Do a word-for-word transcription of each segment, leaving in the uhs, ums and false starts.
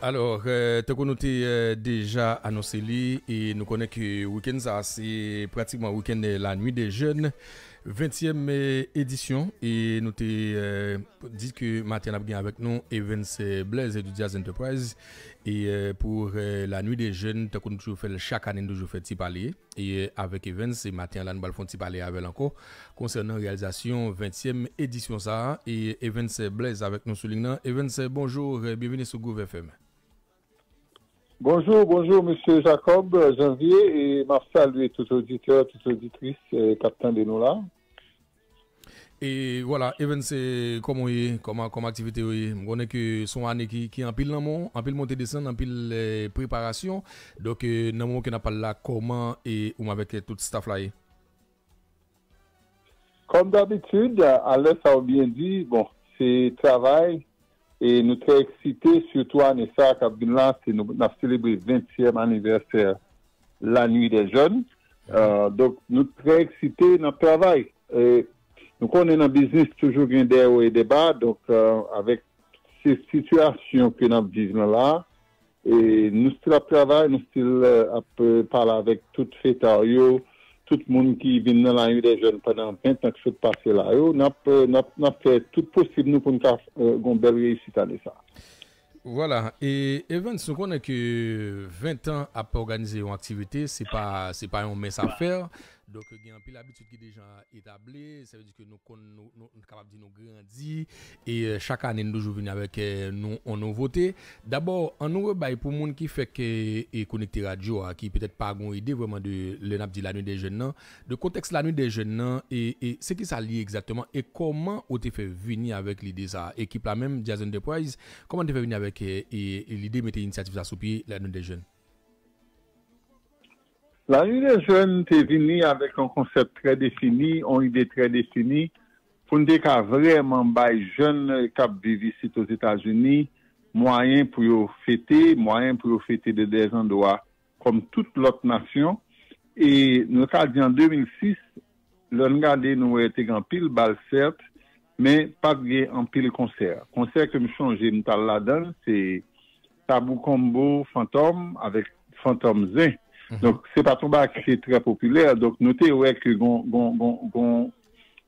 Alò, tankou nou te deja anonse li, e nou konnen ke wikenn sa a se pratikman wikenn Lannuit des Jeunes, ventyèm edisyon, e nou te di ke maten n ap gen avèk nou Evens Blaise du Jazz Enterprise, e pou Lannuit des Jeunes, tankou nou toujou fè l chak ane, nou toujou fè ti pale. E avèk Evens, e maten an la, nou pral fè yon ti pale avè l ankò konsènan reyalizasyon ventyèm edisyon sa a. E Evens Blaise avèk nou sou liy nan. Evens, bonjou, byenvini sou Groove F M. Bonjou, bonjou, mesye Jacob Janvier, e m ap salye tout oditè, tout oditris k ap tande nou la. E vwala, Evens, kòman w ye? Kòman, kòman aktivite yo ye? M konnen ke se yon ane ki, ki anpil nan men w, anpil monte desann, anpil preparasyon. Donk, nan moman ke n ap pale la, kòman e ou menm avèk tout staff la ye? Kòm dabitid, alè sa ou byen di, bon, se travay, e nou trè eksite, sitou ane sa k ap vin la, se nou, n ap selebre ventyèm anivèsè Lannuit des Jeunes. Donk, nou trè eksite, n ap travay. Nou konnen nan biznis toujou gen dè wo e dè ba, donk avèk se sitiyasyon ke n ap viv lan la, e nou still ap travay, nou still ap pale avèk tout feta yo, tout moun ki vin nan Lannuit des Jeunes pandan ven tan k sot pase la yo, n ap, n ap, n ap fè tout posib nou pou n ka gen yon bèl reyisit ane sa. Vwala, e Evens, nou konnen ke ven tan ap òganize yon aktivite, se pa, se pa yon mens afè. Donk, gen anpil abitid ki deja etabli, sa vle di ke nou konn, nou, nou, nou kapab di nou grandi, e chak ane nou toujou vini avèk nou yon nouvote. Dabò, ann nou rebay pou moun ki fèk e konekte radyo a, ki petèt pa gen yon ide vrèman de lè n ap di Lannuit des Jeunes nan, de kontèks Lannuit des Jeunes nan, e, e se kisa l ye egzakteman, e kòman ou te fè vini avèk lide sa a? Ekip la menm, Jazz Enterprise, kòman te fè vini avèk e, e lide mete inisyativ sa sou pye, Lannuit des Jeunes? Lannuit des Jeunes te vini avèk yon konsèp trè defini, yon ide trè defini, pou n te ka vrèman bay jèn k ap viv isit Ozetazini mwayen pou yo fete, mwayen pou yo fete de dè zandwa kòm tout lòt nasyon. E nou ka di an de mil sis, lè n gade, nou wè te gen anpil bal, sèt, men pa t gen anpil konsè. Konsè ke m chonje m t al ladan l, se Tabou Combo Fantom avèk Fantom Zen. Donk, se pa t yon bagay ki te trè popilè. Donk, nou te wè ke gon, gon, gon, gon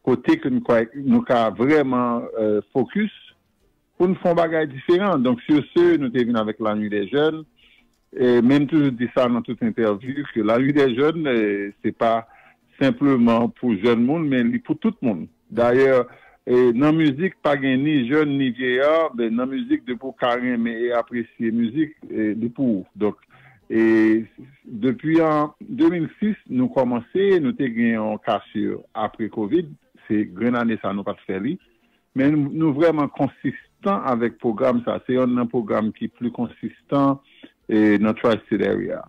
kote ke nou ka, nou ka vrèman fokis pou n fè yon bagay diferan. Donk, sur ce, nou te vin avèk Lannuit des Jeunes. E, men m toujou di sa nan tout entèvyou, ke Lannuit des Jeunes, e, se pa senpleman pou jèn moun, men li pou tout moun. Dayè, e, nan mizik, pa gen ni jèn, ni vyeyè, men nan mizik, depi w ka renmen e apresye mizik, e, li pou ou. Donk, e, depi an de mil sis, nou kòmanse, nou te gen yon ka sou apre kovid, se grenn ane sa nou pa t fè li. Men nou, nou vrèman konsistan avèk pwogram sa. Se yonn nan pwogram ki pli konsistan, e, nan Tri-State Area.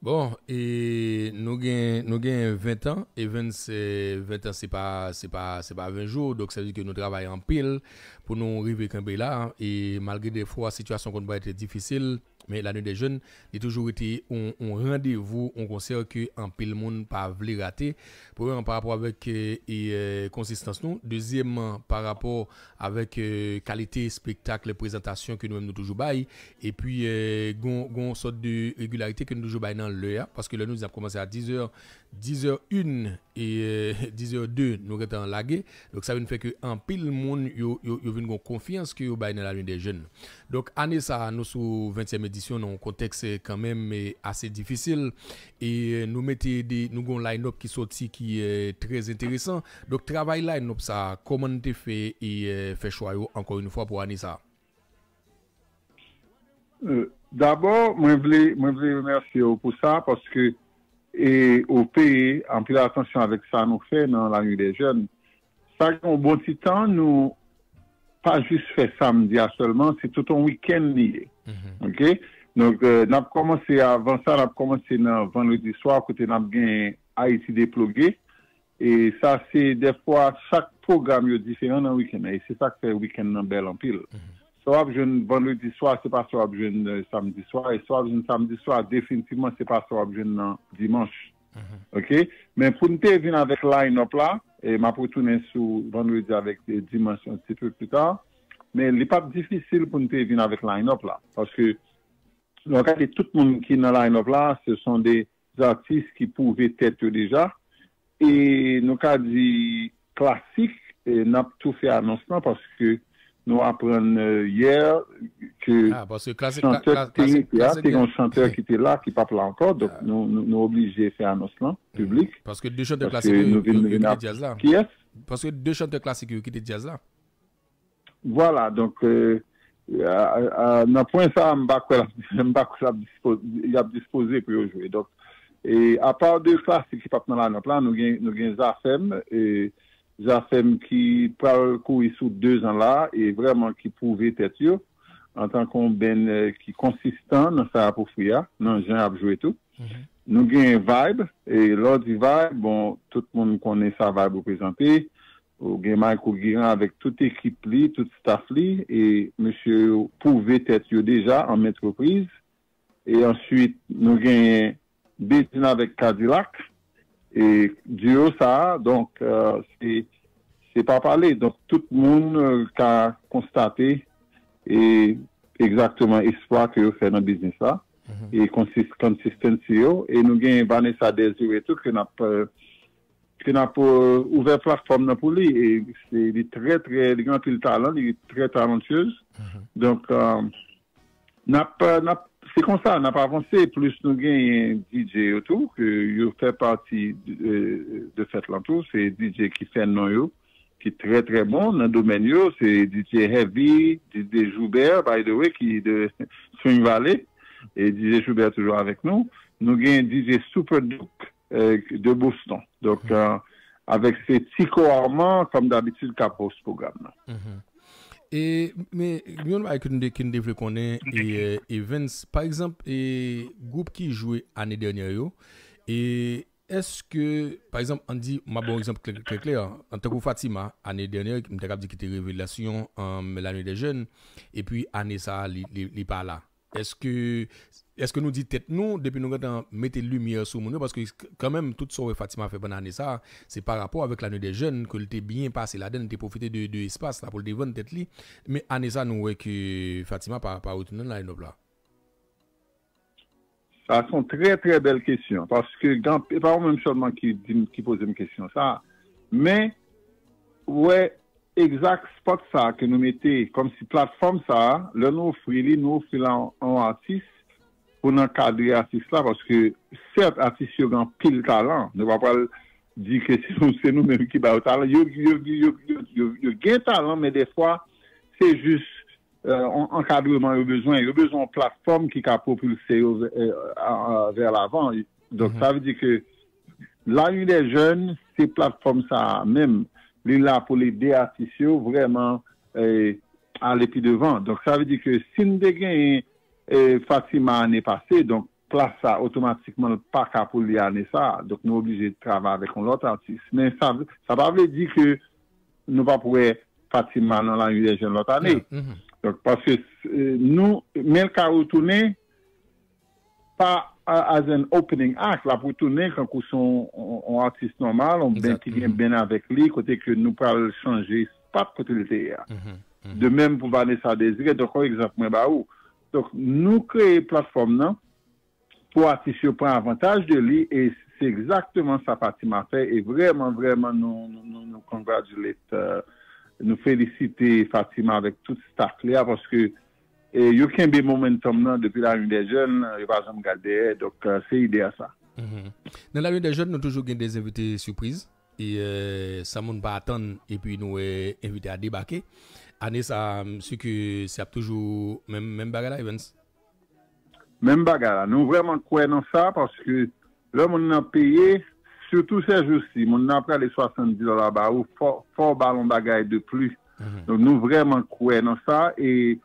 Bon, e nou gen, nou gen ven tan, Evens, e, ven tan se pa, se pa, se pa ven jou, donk sa vle di ke nou travay anpil pou nou rive kenbe la, e malgre defwa sitiyasyon konn parèt difisil, men Lannuit des Jeunes, li toujou rete yon, yon randevou, yon konsè ke anpil moun pa vle rate. Premyèman, pa rapò avèk, e, e, konsistans nou. Dezyèmman, pa rapò avèk, e, kalite espektak, prezantasyon ke nou menm nou toujou bay. Epi, e, gon, gon sòt de regilarite ke nou toujou bay nan lè a. Paske lè nou di n ap kòmanse a dizè, dizè en, e, dizè de, nou gentan lage. Donk, sa vin fè ke anpil moun, yo, yo, yo vin gon konfyans ke yo bay nan Lannuit des Jeunes. Donk, ane sa a, nou sou ventyèm edisyon nan yon kontèks, e, kanmenm, e, ase difisil. E, e, nou mete de, nou gon line-up ki sòti ki, e, trè enteresan. Donk, travay line-up sa a, kòman n te fè, e, e, fè chwa yo, ankò yon fwa, pou ane sa a? E, dabò, mwen vle, mwen vle remèsye w pou sa, paske, e, ou peye anpil atansyon avèk sa nou fè nan Lannuit des Jeunes. Sa gen yon bon ti tan, nou pa jis fè samdi a sèlman, se tout yon wikenn li ye. Oke? Donk, e, n ap kòmanse avan sa, n ap kòmanse nan vandredi swa, kote n ap gen Ayiti Deploge. E sa se dèfwa chak pwogram yo diferan nan wikenn nan. E se sa k fè wikenn nan bèl anpil. Sa w ap jwenn vandredi swa, se pa sa w ap jwenn, e, samdi swa. E sa w ap jwenn samdi swa, definitivman, se pa sa w ap jwenn nan dimanch. Oke? Men pou n te vin avèk line-up la, e m ap retounen sou vandredi avèk, e, dimanch yon ti pe pli ta. Men li p ap difisil pou n te vin avèk line-up la. Paske lè w gade tout moun ki nan line-up la, se son de atis ki pwouve tèt yo deja. E nou ka di klasik, e n ap tou fè anons lan paske nou aprann eh, yè ke Ah, paske klasik, chantè kla- ki te klasik, rete a, klasik te gen gen. yon chantè ki te la, ki p ap la ankò. Donk nou, nou, nou oblije fè anons lan piblik. Paske de chantè Paske klasik yo, nou vin, yo, nou yo vin kite ap djaz la. Kiyès? Paske de chantè klasik yo kite djaz la. Vwala, donk euh, a- a- nan pwen sa a, m pa kwè l ap- m pa kwè l ap dispo- y ap dispoze pou yo jwe. Donk e apa de klasik ki p ap nan line-up la, nou gen nou gen Zafèm, e Zafèm ki pral kouri sou de zan la e vrèman ki pwouve tèt yo antanke yon band eh, ki konsistan nan sa y ap ofri a, nan jan y ap jwe tou. Nou gen Vibe, e lè w di Vibe, bon, tout moun konnen sa Vibe reprezante. Ou gen Michael Guiran avèk tout ekip li, tout staff li, e mesye yo pwouve tèt yo deja an mèt repriz. E answit, nou genyen Bedjine avèk Kadilak. E duo sa a, donk, eh, se se pa pale. Donk tout moun eh, ka konstate e egzakteman espwa ke yo fè nan biznis la. E konsis, consistency yo. E nou gen Vanessa Désiré tou ke n ap eh, ke n ap eh, ouvè platfòm nan pou li. E se li trè trè, li gen anpil talan, li trè talentueuse. Donk eh, n ap eh, n ap se konsa n ap avanse. Plis nou genyen DJ yo tou ke yo fè pati de, de fèt lan tou. Se DJ ki fè non yo, ki trè trè bon nan domèn yo. Se DJ Heavy, DJ Joubert, by the way, ki de Swing Valley. E DJ Joubert toujou avèk nou. Nou gen DJ Super Duke eh, de Boston. Donk eh, avèk se Tico Armand, kòm dabitid, k ap host pwogram nan. E men yon bagay ke nou te, ke nou te vle konnen e, eh, Evans, pa egzanp, e gwoup ki jwe ane dènyè yo, e èske, pa egzanp, ann di, m ap ba yon egzanp klè, klè, klè, antanke Fatima, ane dènyè, m ta kab di ki te revelasyon um, La Nuit des Jeunes, epi ane sa a, li, li, li pa la. Èske èske nou di tèt nou depi nou gentan mete limyè sou moun yo, paske kanmenm tout sa w wè Fatima fè pandan ane sa a, se pa rapò avèk La Nuit des Jeunes ke l te byen pase ladan l, te pwofite de, de espas la pou l te vann tèt li. Men ane sa a nou wè ke Fatima pa, pa retounen nan line-up la. Sa se yon trè trè bèl kesyon, paske gen, e pa ou menm sèlman ki di m, ki poze m kesyon sa a, men ou wè exact spot sa a ke nou mete kòmsi platfòm sa a, lè nou ofri li, nou ofri l a yon atis pou n ankadre atis la, paske sèt atis yo gen anpil talan, nou pa pral di ke se nou, se nou menm ki ba yo talan. Yo, yo, yo, yo, yo, yo gen talan, men defwa se jis eh, yon ankadreman yo bezwen. Yo bezwen yon platfòm ki ka pwopilse yo vè, eh, a- a- vè lavan. Donk sa vle di ke La Nuit des Jeunes, se platfòm sa a menm, li la pou l ede atis yo vrèman eh, ale pi devan. Donk sa vle di ke si n te genyen eh, Fatima ane pase, donk plas sa otomatikman l pa ka pou li ane sa a. Donk nou oblije travay avèk yon lòt atis. Men sa, sa pa vle di ke nou p ap wè Fatima nan La Nuit des Jeunes lòt ane. Donk paske eh, nou, men l ka retounen pa a- as an opening act, l ap retounen kankou se yon yon- yon atis nòmal, yon band ki gen band avèk li, kote ke nou pral chanje spot kote l te ye a. De menm pou Vanessa Désiré, donk yon egzanp mwen ba ou. Donk nou kreye platfòm nan pou atis yo pran avantaj de li, e se egzakteman sa Fatima fè, e vrèman, vrèman, nou, nou, nou, nou congratulate, eh, nou felisite Fatima avèk tout staff li a, paske eh, yo kenbe momentum nan depi La Nuit des Jeunes, yo pa janm gade dèyè, donk eh, se ide a sa. Nan La Nuit des Jeunes, nou toujou gen de envite sipriz. E eh, san moun pa atann, epi nou wè envite a debake. Ane sa a, m si ke se ap toujou menm, menm bagay la, Evans. Menm bagay la, nou vrèman kwè nan sa, paske lè moun nan peye, sitou sèjousi, moun nan ap rale swasanndis dola ba ou, fò, fò w ba l yon bagay de plis. Donk nou vrèman kwè nan sa, e,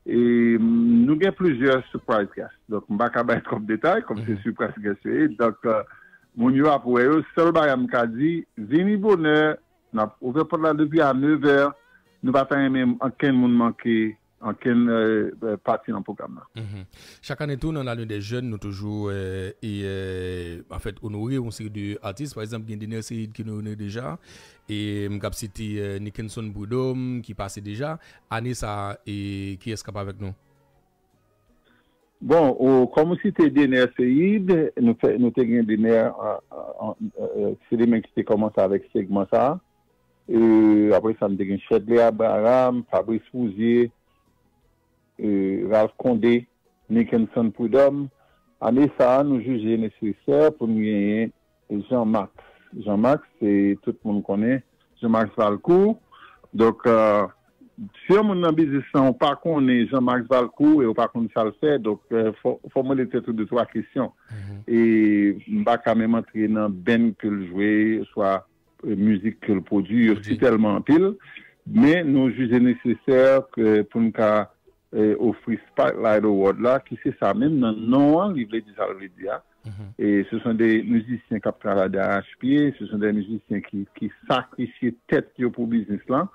e nou gen plizyè surprise guest. Donk m pa ka bay twòp detay, kòm se surprise guest yo ye. Donk eh, moun yo ap wè yo, sèl bagay m ka di, vini bonè, n ap ouvè pòt la depi a nevè, nou pa ta renmen ankenn moun manke ankenn pati nan pwogram nan. Chak ane tou, nan Lane dè Jèn, nou toujou, e, e, anfèt, onore yon seri de atis. Pa egzanp, gen Dener Ceïde ke nou onore deja, e m kab site, e, Nickenson Prud'homme ki pase deja. Ane sa a, e, kiyès k ap avèk nou? Bon, ou, kòm ou site Dener Ceïde, nou fè, nou te gen Dener, se li menm ki te kòmanse avèk segman sa a. E, apre sa, nou te gen Chedley Abraham, Fabrice Rouzier, e, Ralph Condé, Nickenson Prud'homme. Ane sa a, nou jije nesesè pou n genyen Jean Max. Jean Max, se tout moun konnen, Jean Max Valcourt. Donk, e, si yon moun nan biznis lan, ou pa konnen Jean Max Valcourt e ou pa konn sa l fè, donk, e, fò, fò mande tèt ou de twa kesyon. E m pa ka menm antre nan band ke l jwe, oswa, e, mizik ke l pwodui, yo si tèlman anpil. Men nou jije nesesè ke pou n ka, e, ofri Spotlight Award la, ki se sa menm nan non an, li vle di sa l vle di a. E ce sont des musiciens k ap travay darache-pied, ce sont des musiciens ki, ki sakrifye tèt yo pou biznis lan.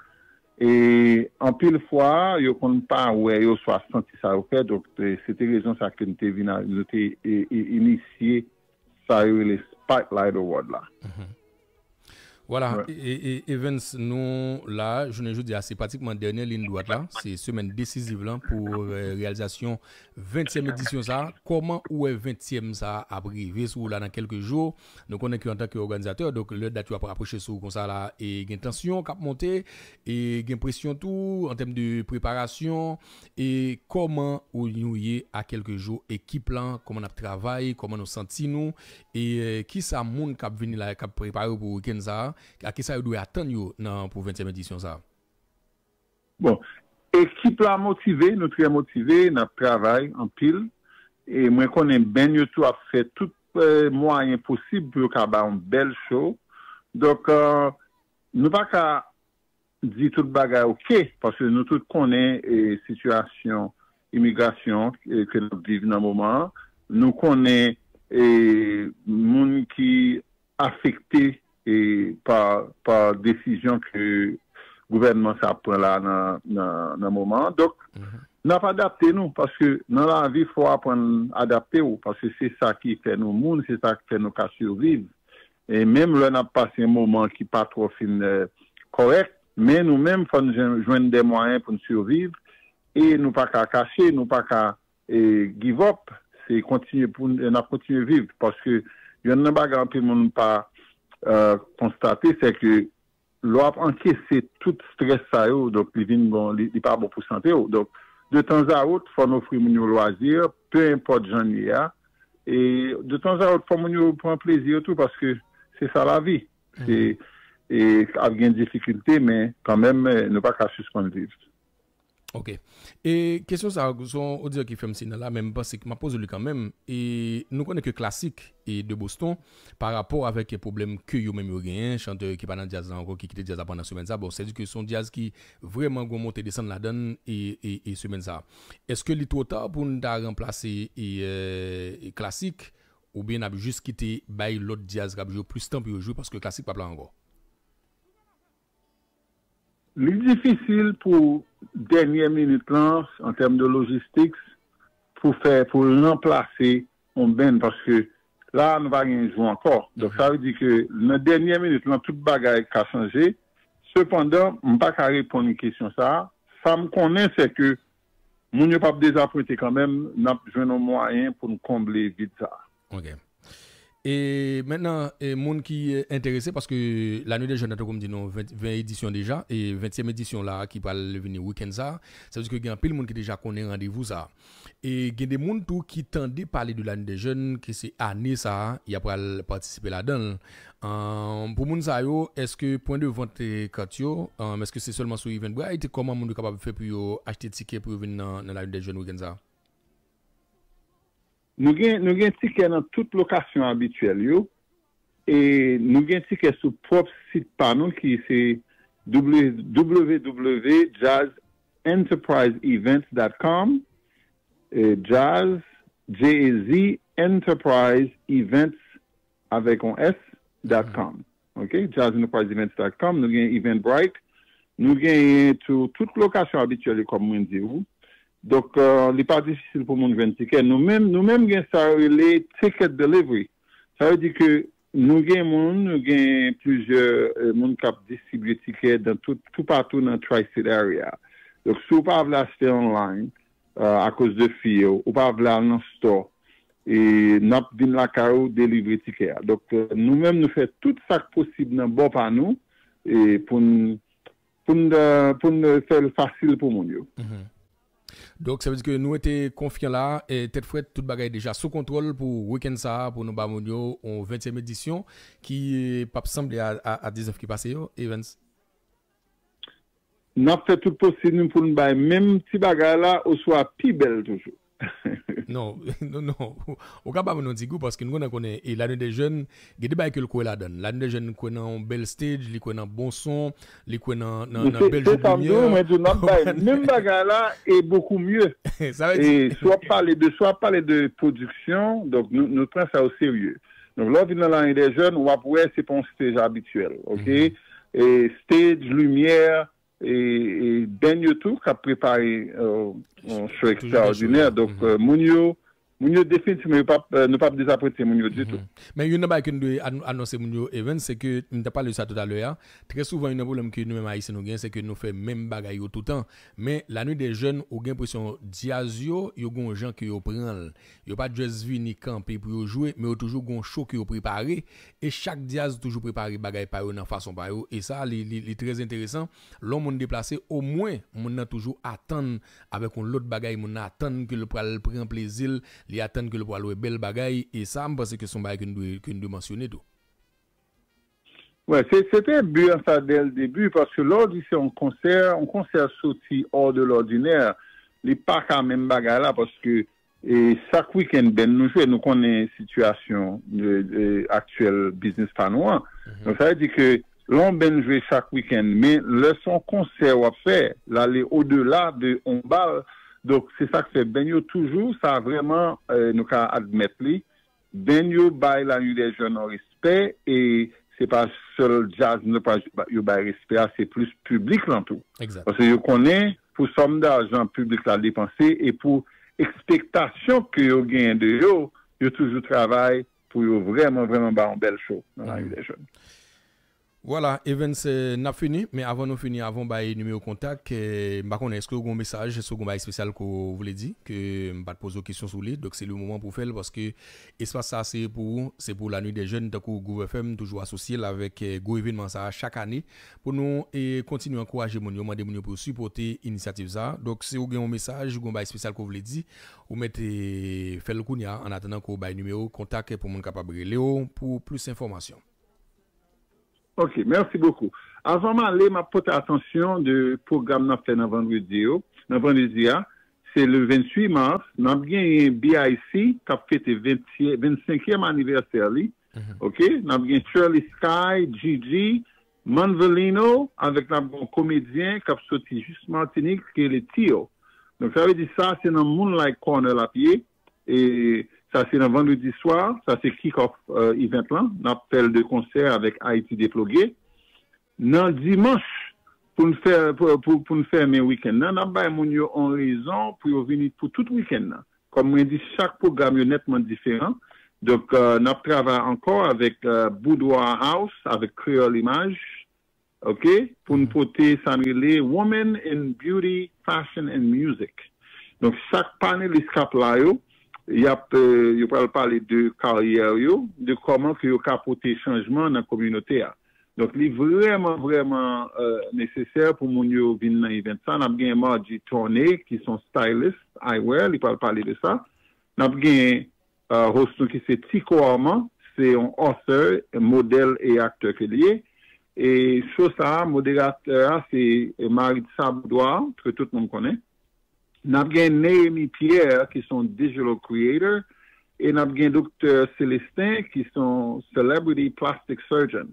E anpil fwa, yo konn pa wè yo swa santi sa yo fè. Donk, e, se te rezon sa ke nou te vin a, nou te, e, e, inisye sa yo rele Spotlight Award la. Vwala, e, e, e, Evens, nou la, jounen jodi a, se pratikman dènye liy dwat la, se semèn desiziv lan pou, e, reyalizasyon ventyèm edisyon sa a. Kòman ou wè ventyèm sa a ap rive sou ou la nan kèlke jou? Nou konnen ke antanke òganizatè, donk lè dat yo ap rapwoche sou ou konsa la, e gen tansyon k ap monte, e gen presyon tou an tèm de preparasyon, e kòman ou nou ye a kèlke jou, ekip lan, kòman n ap travay, kòman nou santi nou, e, e, kisa moun k ap vini la, k ap prepare yo pou wikenn sa a, a kisa yo dwe atann yo nan, pou ventyèm edisyon sa a? Bon, ekip la motive, nou trè motive, n ap travay anpil. E mwen konnen band yo tou ap fè tout, e, mwayen posib pou yo ka ba yon bèl show. Donk, e, nou pa ka di tout bagay oke, paske nou tout konnen, e, sitiyasyon imigrasyon, e, ke n ap viv nan moman an. Nou konnen, e, moun ki afekte, e, pa, pa desizyon ke gouvènman sa ap pran la nan, nan, nan moman an. Donk, n ap adapte nou, paske nan lavi, fò w aprann adapte w, paske se sa ki fè nou moun, se sa ki fè nou ka siviv. E menm lè n ap pase yon moman ki pa twò fin, e, kòrèk, men nou menm, fò n jwenn, jwenn de mwayen pou n siviv, e nou pa ka kache, nou pa ka, e, give up, se kontinye pou n, n ap kontinye viv, paske yonn nan bagay anpil moun pa, e, konstate, se ke lè w ap ankese tout strès sa yo, donk li vin bon, li, li pa bon pou sante w. Donk, de tanzawot, fò n ofri moun yo lwazi, pe enpòt jan l ye a. E de tanzawot, fò moun yo pran plezi yo tou, paske se sa lavi. Se, e ap gen difikilte, men kanmenm, e, nou pa ka sispann viv. Ok. E kesyon sa a, se yon oditè ki fè m sinyal la, men m panse ke m ap poze li kanmenm. E nou konnen ke Klasik e de Boston, pa rapò avèk pwoblèm ke yo menm yo genyen, chantè ki pa nan djaz la ankò, ki kite djaz la pandan semèn sa. Bon, sètadi ke se yon djaz ki vrèman gon monte desann ladan l e, e, e semèn sa. Èske li twò ta pou n ta ranplase e, e, Klasik, oubyen n ap jis kite bay lòt djaz k ap jwe yo plis tan pou yo jwe, paske Klasik p ap la ankò? Li difisil pou dènyè minit lan, an tèm de logistics, pou fè, pou ranplase yon band, paske la a nou pa gen jou ankò. Donk, sa vle di ke nan dènyè minit lan, tout bagay ka chanje. Sepandan, m pa ka reponn kesyon sa a. Sa m konnen, se ke moun yo p ap dezapwente kanmenm, n ap jwenn yon mwayen pou n konble vid sa a. Ok. E mentnan, e moun ki, e, enterese, paske La Nuit des Jeunes, tankou m di nou, ven, ven edisyon deja, e ventyèm edisyon la ki pral vini wikenn sa, sa vle di ke gen anpil moun ki deja konnen randevou sa. E gen de moun tou ki tande pale de La Nuit des Jeunes, ke se ane sa, y ap pral patisipe ladan l. An, pou moun sa yo, èske pwen de vant, e, kat yo, an, èske se sèlman sou Eventbrite? Kòman moun yo kapab fè pou yo achte tikè pou yo vin nan, nan La Nuit des Jeunes wikenn sa? Nou gen, nou gen tikè nan tout lokasyon abityèl yo. E nou gen tikè sou pwòp sit pa nou ki se w w w dot jazz enterprise events dot com, e, jazz, J A Z, enterprise events avèk yon S, dot com. Ok? Jazz enterprise events dot com, nou gen Eventbrite, nou genyen tou tout lokasyon abityèl yo, kòm mwen di w. Donk, euh, li pa difisil pou moun jwenn tikè. Nou menm, nou menm gen sa yo rele ticket delivery. Sa vle di ke nou gen moun, nou gen plizyè euh, moun k ap distribye tikè dan tout, toupatou nan Tri-State Area. Donk, si w pa vle achte online, euh, akoz de fi yo, ou pa vle al nan store, e n ap vin lakay ou delivre tikè a. Donk, euh, nou menm, nou fè tout sa k posib nan bò pa nou e pou n pou n euh, pou n euh, fè l fasil pou moun yo. Donk, sa vle di ke nou rete konfyan la, e tèt frèt, tout bagay deja sou kontwòl pou wikenn sa a, pou nou ba moun yo yon ventyèm edisyon ki euh, p ap sanble a, a, a diznèf ki pase yo, Evans. N ap fè tout posib nou pou n bay menm ti bagay la oswa pi bèl toujou. Non, non, non. Ou ka ba moun yon ti gou paske nou konnen konnen e Lannuit dè Jèn, gen de bagay ke l kwè ladan l. Lannuit dè Jèn kwè nan yon bèl stage, li kwè nan bon son, li kwè nan, nan, nan bèl jou de limyè. Mwen di w, n ap bay menm bagay la e bokou mye. Sa vle di. E si w ap pale de, si w ap pale de pwodiksyon, donk nou, nou pran sa o serye. Donk lè w vin nan Lannuit dè Jèn, w ap wè se pa yon stage abityèl, oke? E stage, limyè, e, e band yo tou k ap prepare euh, yon show ekstraòdinè. Donk euh, moun yo, moun yo definitivman yo p ap, euh, nou p ap dezapwente moun yo ditou. Men youn nan bagay ke nou dwe an- anonse moun yo, Evans, se ke m te pale de sa toutalè a. Trè souvan, youn nan pwoblèm ke nou menm Ayisyen nou gen, se ke nou fè menm bagay yo toutan. Men Lannuit dè Jèn, ou gen enpresyon dyaz yo, yo gen yon jan ke yo pran l. Yo pa just vini kanpe pou yo jwe, men yo toujou gen yon show ke yo prepare. E chak dyaz toujou prepare bagay pa yo nan fason pa yo. E sa, li, li, li trè enteresan. Lè yon moun deplase, omwen, moun nan toujou atann avèk yon lòt bagay. Moun nan atann ke l pral pran plezi l, li atann ke l pral wè bèl bagay. E sa, m panse ke se yon bagay ke n dwe, ke n dwe mansyone tou. Wè, se, se te bi an sa dè l debi, paske lè w di se yon konsè, yon konsè soti hors de l'ordinaire, li pa ka menm bagay la, paske e chak wikenn band nou jwe, nou konnen sitiyasyon de, de aktyèl biznis pa nou an. Donk sa vle di ke lè yon band jwe chak wikenn, men lè se yon konsè w ap fè, l ale odela de yon bal. Donk se sa k fè band yo toujou, sa vrèman euh, nou ka admèt li, band yo bay Lannuit dè Jèn yon respè e se pa sèl djaz nou pa yo bay respè a, se plis piblik lan tou. Paske yo konnen pou sòm dajan piblik la depanse e pou ekspektasyon ke yo genyen de yo, yo toujou travay pou yo vrèman, vrèman bay yon bèl show nan Lannuit dè Jèn. Vwala, Evans, n ap fini, men avan nou fini, avan w bay nimewo kontak, m pa konnen, èske w gen yon mesaj, èske w gen yon bagay espesyal ke w vle di, ke m pa t poze w kesyon sou li, donk se le moman pou w fè l, paske espas sa se pou ou, se pou Lannuit dè Jèn, tankou Groove F M toujou asosye l avèk gwo evènman sa a chak ane, pou nou kontinye ankouraje moun yo, mande moun yo pou yo sipòte inisyativ sa a. Donk, si w gen yon mesaj, ou gen yon bagay espesyal ke w vle di, ou mèt fè l kounye a, annatandan ke w bay nimewo kontak pou moun kapab rele w pou plis enfòmasyon. Ok, mèsi bokou. Avan m ale, m ap pote atansyon de pwogram n ap fè nan vandredi yo. Nan vandredi a, se le venntuit mas, n ap genyen B I C k ap fete vennsenkyèm anivèsè li. Ok, n ap gen Shirley Sky, Gigi, Manvelino, avèk n ap gen yon komedyen k ap soti jis Matinik ki rele Tio. Donk sa vle di sa se nan Moonlight Corner l ap ye. E sa se nan vandredi swa, sa se kick off euh, event lan. N ap fè l de konsè avèk Ayiti Deploge. Nan dimanch, pou n fè pou, pou, pou n fèmen wikenn nan, n ap bay moun yo yon rezon pou yo vini pou tout wikenn nan. Kòm mwen di, chak pwogram yo nètman diferan. Donk, euh, n ap travay ankò avèk euh, Boudoir House, avèk Kreyòl Imaj, ok, pou n pote sa n rele Women in Beauty, Fashion and Music. Donk, chak panelis k ap la yo, y ap, euh, yo pral pale de karyè yo, de kòman ke yo ka pote chanjman nan kominote a. Donk, li vrèman, vrèman euh, nesesè pou moun yo vin nan event sa. N ap gen Margie Tournay, ki se yon stylist, eyewear, li pral pale de sa. N ap gen euh, host nou ki se Tico Armand, se yon author, modèl e aktè ke li ye. E show sa a, moderatè a se Maritza Boudoir, ke tout moun konnen. N ap gen Néhémie Pierre, ki se yon digital creator, e n ap gen Doktè Célestin, ki se yon celebrity plastic surgeon.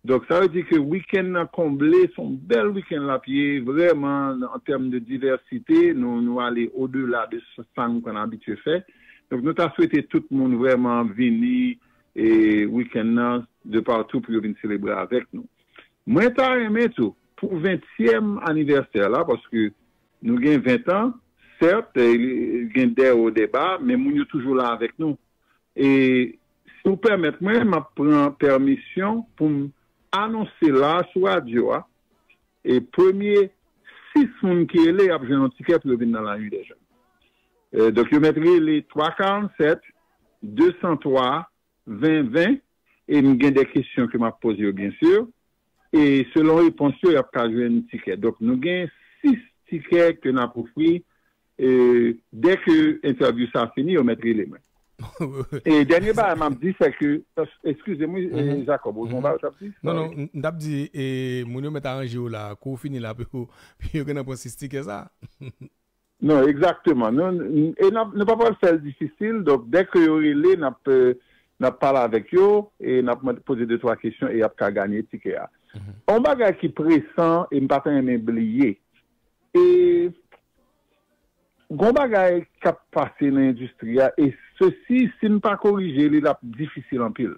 Donk, sa vle di ke wikenn nan konble, se yon bèl wikenn l ap ye, vrèman, an tèm de divèsite, nou, nou ale odela de sa nou konn abitye fè. Donk, nou ta swete tout moun vrèman vini e wikenn nan de patou pou yo vin selebre avèk nou. Mwen ta renmen tou, pou ventyèm anivèsè la, paske nou gen ven an, Sèt, gen dè wo dè ba, men moun yo toujou la avèk nou. E si w pèmèt mwen, m ap pran pèmisyon pou m anonse la sou radyo a, e premye sis moun ki rele, y ap jwenn yon tikè pou yo vin nan Lannuit des Jeunes. E, donk, yo mèt rele twa karannsèt, de san twa, ven ven, e m gen de kesyon ke m ap poze yo, byen si. E selon repons yo, y ap ka jwenn tikè. Donk, nou gen sis tikè ke n ap ofri. E dèke entèvyou sa fini, yo mèt rele mwen. E dènye bagay m ap di, se ke, eskize m, wi, e, Jacob, ou gen yon bagay w t ap di? Non, non, m t ap di, e, moun yo mèt aranje yo la, kou w fini la, pou yo, pou yo gentan pran sis tikè sa. Non, egzakteman. Nou, n- e n ap- nou pa pral fè l difisil. Donk, dèke yo rele, n ap, euh, n ap pale avèk yo e n ap mande- poze de twa kesyon e y ap ka ganye tikè a. Yon bagay ki presan e m pa ta renmen bliye. E gon bagay k ap pase nan endistri a, e sesi, si n pa korije li, l ap difisil anpil.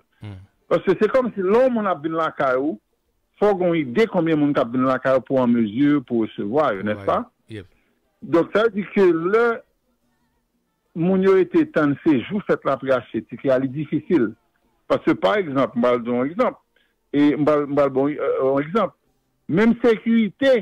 Paske se kòmsi lè yon moun ap vin lakay ou, fò w gen yon ide konbyen moun k ap vin lakay ou pou w an mezi pou resevwa yo, nèspa? Donk, sa vle di ke lè moun yo rete tann se jou fèt la pou yo achte tikè a, li difisil. Paske, pa egzanp, m pral di w yon egzanp. E m pral, m pral ba w yon, yon egzanp. Menm sekirite,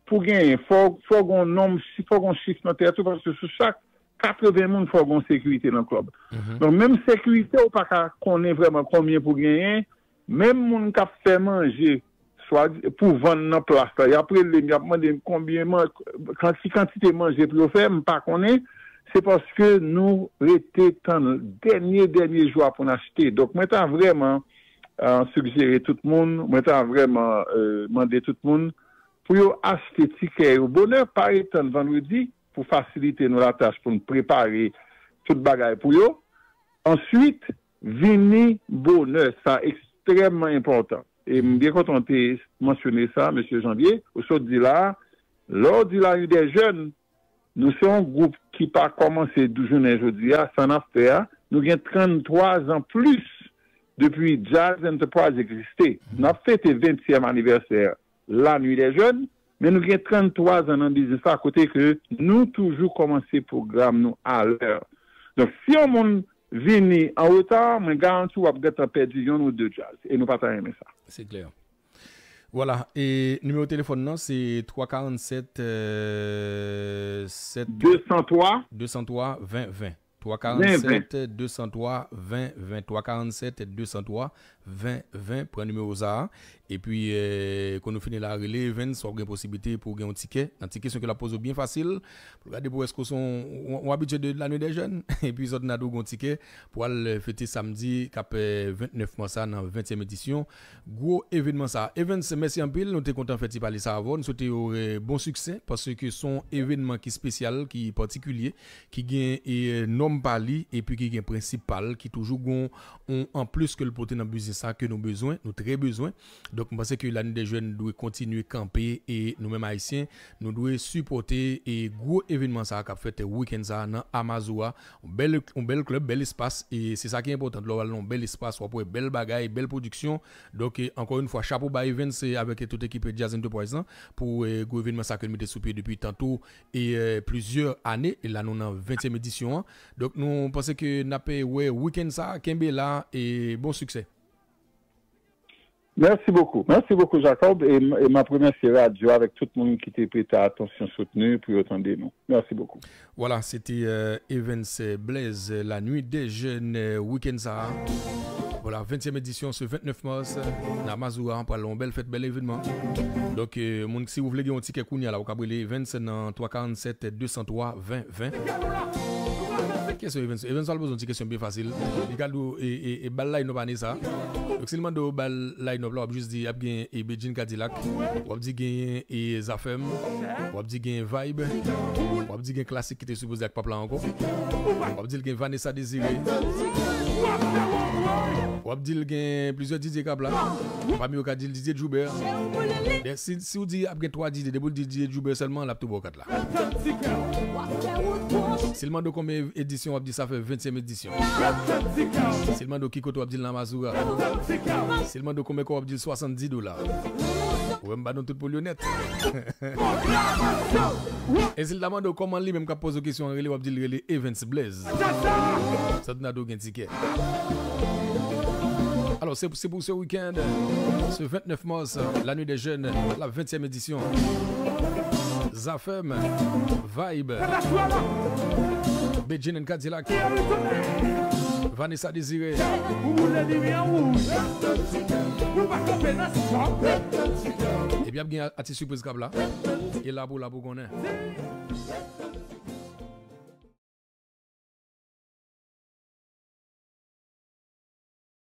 pou genyen, fò, fò gen yon nonb, fò gen yon chif nan tèt ou, paske sou chak katreven moun, fò gen yon sekirite nan klèb. Donk, menm sekirite, ou pa ka konnen vrèman konbyen pou genyen. Menm moun k ap fè manje, swa pou vann nan plas la, y ap rele m, y ap mande m konbyen man, ki kantite manje pou yo fè, m pa konnen. Se paske nou rete tann dènye, dènye jou a pou n achte. Donk, mwen ta vrèman, euh, sigjere tout moun, mwen ta vrèman, euh, mande tout moun pou yo achte tikè yo bonè, pa ret tann vandredi pou fasilite nou latach pou n prepare tout bagay pou yo. Answit, vini bonè, sa ekstrèmman enpòtan. E m byen kontan w te mansyone sa, mesye Janvier, ou sot di la a, lè w di Lannuit des Jeunes, nou se yon gwoup ki pa kòmanse dou- jounen jodi a, sa n ap fè a, nou gen tranntwa zan plis depi Jazz Enterprise egziste. N ap fete ventyèm anivèsè Lannuit des Jeunes, men nou gen tranntwa zan nan biznis la kote ke nou toujou kòmanse pwogram nou alè. Donk, si yon moun vini an reta, mwen garanti w ap gentan pèdi yonn ou de jazz. E nou pa ta renmen sa. Se klè. Vwala, e nimewo telefòn nan, se twa karannsèt, euh, sèt de san twa. De san twa, ven ven. Twa karannsèt, de san twa, ven ven. Twa karannsèt, de san twa, ven ven. Pran nimewo sa a. Epi, eh, kon nou fini la, rele Evens, w ap gen posiblite pou w gen yon tikè. Nan ti kesyon ke l ap poze w byen fasil. Pou l gade pou wè èske w se yon, yon, yon abitye de Lannuit des Jeunes. Epi sòt nan tou gon tikè pou al, eh, fete samdi k ap, eh, vennèf mas sa nan ventyèm edisyon gwo evenman sa. Evens, mèsi anpil. Nou te kontan fè ti pale sa avè w. Nou swete w, eh, bon siksè paske se yon evenman ki espesyal, ki patikilye, ki gen, eh, nòm pa li epi ki gen prensip pa l, ki toujou gon yon anplis ke l pote nan biznis sa ke nou bezwen, nou trè bezwen. Donk, m panse ke Lannuit des Jeunes dwe kontinye kanpe e nou menm Ayisyen, nou dwe sipòte e gwo evenman sa a k ap fèt wikenn sa a nan Amazua. Yon bèl, yon bèl klèb, bèl espas, e se sa ki enpòtan. Lè w al nan yon bèl espas, w ap wè bèl bagay, bèl pwodiksyon. Donk, e, ankò yon fwa, chapo ba Evens, e, avèk tout ekip Jazz Enterprise lan pou, e, gwo evenman sa ke l mete sou pye depi tanto e, e, plizyè ane. E la, nou nan ventyèm edisyon an. Donk, nou panse ke n ap, e, wè wikenn sa a. Kenbe la e bon siksè. Merci beaucoup. Merci beaucoup, Jacob. E, m- e m ap remèsye radyo avèk tout moun ki te prete atansyon soutni pou yo tande nou. Merci beaucoup. Vwala, se te, euh, Evens Blaise, euh, Lannuit des Jeunes, euh, wikenn sa a. Vwala, ventyèm edisyon se vennèf mas, euh, nan Mazora, pral yon bèl fèt, bèl evenman. Donk, euh, moun, si w vle gen yon tikè kounye a la, ou ka rele Evens nan twa karannsèt, de san twa, ven ven. Kesyon Evens. Evens pral poze yon ti kesyon byen fasil. Li ka di w, e, e, e ba l line-up ane sa. Donk, si l mande w ba l line-up la, w ap jis di ap gen, e, Bedjine Cadillac, w ap di gen, e, Zafèm, w ap di gen Vibe, w ap di gen Classic ki te sipoze ak Pap la ankò. W ap di l gen Vanessa Désiré. W ap di l gen plizyè D J k ap la. Pami yo ka di l D J Joubert. Ben, si, si w di ap gen twa D J, depi w di D J Joubert sèlman, l ap tou ba w kat la. Si l mande w konbyen edisyon, w ap di sa fè ventyèm edisyon. Si l mande w ki kote, w ap di l nan Mazora. Si l mande w konbyen kòb, w ap di l swasanndis dola. Ou wè m ba nou tout pou l yo nèt. E si l ta mande w kòman li menm k ap poze w kesyon an rele, w ap di l rele Evens Blaze. Sa t nan do gen tikè. Alors, c'est c'est pour ce week-end, ce vingt-neuf mars, la nuit des jeunes, la vingtième édition. Zafèm, Vibe, Bedjine and Cadillac, Vanessa Désiré. Epi ap gen atis sipriz k ap la. E la pou la pou konnen.